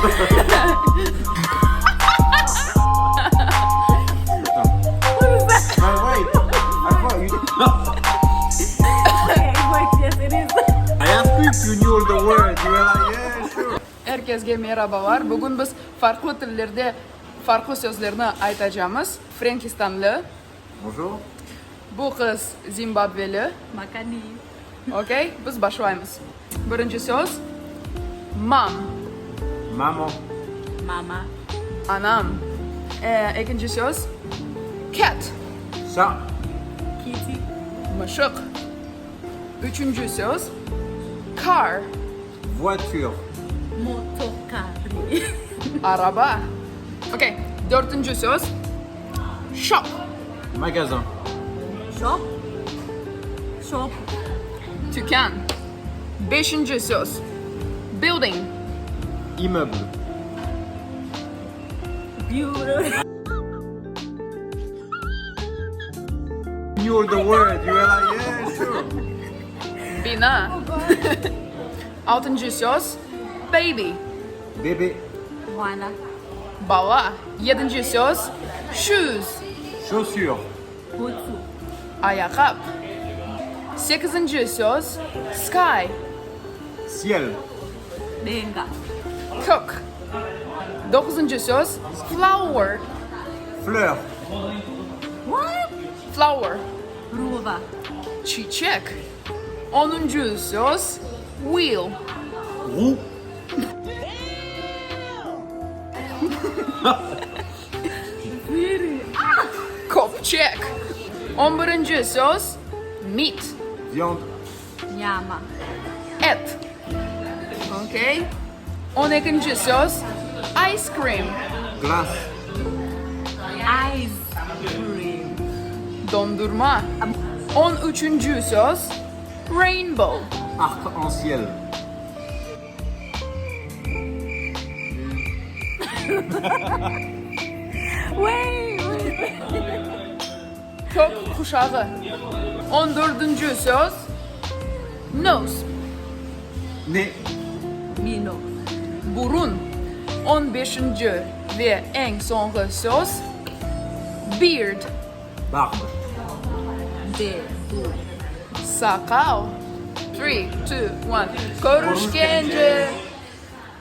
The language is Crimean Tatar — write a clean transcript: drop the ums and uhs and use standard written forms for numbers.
Er kesge merabalar! Bugün biz farqlı tillerde farqlı sözlerni aytacamız. Frenkistanlı. Bonjour. Bu qız zimbabveli. Makani. Okey, biz başlaymız. Birinci söz, Mom. Mama. Mama. Anam. Ekinci söz, Cat. Chat. Kitty. Mışıq. Üçünci söz, Car. Voiture. Motokari. Araba. Okey, dörtünci söz, Shop. Magazin. Shop. Shop. Tükân. Beşinci söz, Building. Immeuble. Bureau. Knew all the words, you were like, yeah, sure. Bina. Altıncı söz, Baby. Bebe. Bala. Bala. Yedinci söz, Shoes. Chaussure. Butu. Ayaqqap. Sekizinci söz, Sky. Ciel. Denga. Kök. Doquzıncı söz, Flower. Fleur. What? Flower. Ruva. Çiçek. Onuncı söz, Wheel. Roue. Köpçek. On birinci söz, Meat. Viande. Nyama. Et. Okey. On ekinci söz, Ice cream. Glace. Ice cream. Dondurma. On üçüncü söz, Rainbow. Arc-en-ciel. Wait, wait. Kök quşağı. On dördünci söz, Nose. Nez. Mino. Burun. On beşinci ve eñ soñğı söz, Beard. Barbe. Bebu. Saqal. Three, two, one. Körüşkence!